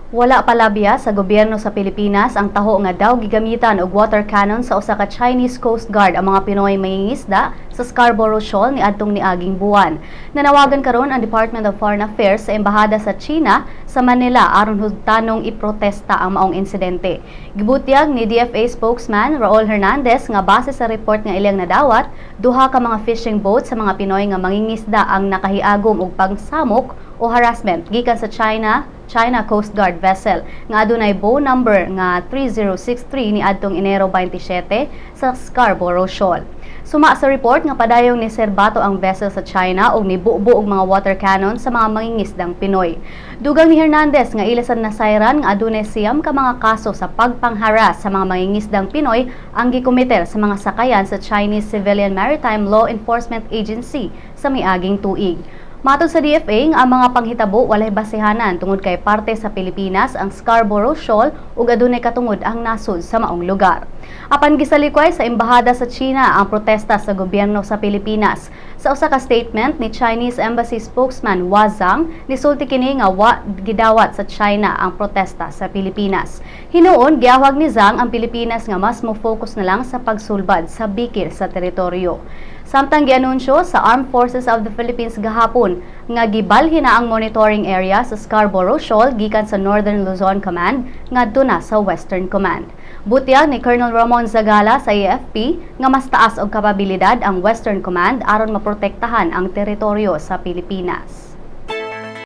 Wala palabya sa gobyerno sa Pilipinas ang taho nga daw gigamitan og water cannon sa usa ka Chinese Coast Guard ang mga Pinoy mangingisda sa Scarborough Shoal niadtong niaging buwan. Nanawagan karon ang Department of Foreign Affairs sa embahada sa China sa Manila aron hugtanong iprotesta ang maong insidente. Gibutyag ni DFA spokesman Raul Hernandez nga base sa report nga ilang nadawat, duha ka mga fishing boat sa mga Pinoy nga mangingisda ang nakahiagom og pangsamok o harassment gikan sa China China Coast Guard vessel nga adunay bow number nga 3063 niadtong Enero 27 sa Scarborough Shoal. Suma sa report nga padayong niserbato ang vessel sa China og nibubo og mga water cannon sa mga mangingisdang Pinoy. Dugang ni Hernandez nga ila sad nasayran nga adunay 9 ka mga kaso sa pagpangharas sa mga mangingisdang Pinoy ang gikomiter sa mga sakayan sa Chinese Civilian Maritime Law Enforcement Agency sa miaging tuig. Matod sa DFA nga ang mga panghitabo walay basehanan tungod kay parte sa Pilipinas ang Scarborough Shoal ug adunay katungod ang nasod sa maong lugar. Apan gisalikway sa embahada sa China ang protesta sa gobyerno sa Pilipinas. Sa usa ka statement ni Chinese Embassy spokesman Hua Zhang, nisulti kini nga wa gidawat sa China ang protesta sa Pilipinas. Hinuon giawhag ni Zhang ang Pilipinas nga mas mo-focus na lang sa pagsulbad sa bikil sa teritoryo. Samtang gianunsyo sa Armed Forces of the Philippines gahapon nga gibalhin na ang monitoring area sa Scarborough Shoal gikan sa Northern Luzon Command ngadto na sa Western Command. Butyag ni Colonel Ramon Zagala sa AFP nga mas taas og kapabilidad ang Western Command aron maprotektahan ang teritoryo sa Pilipinas.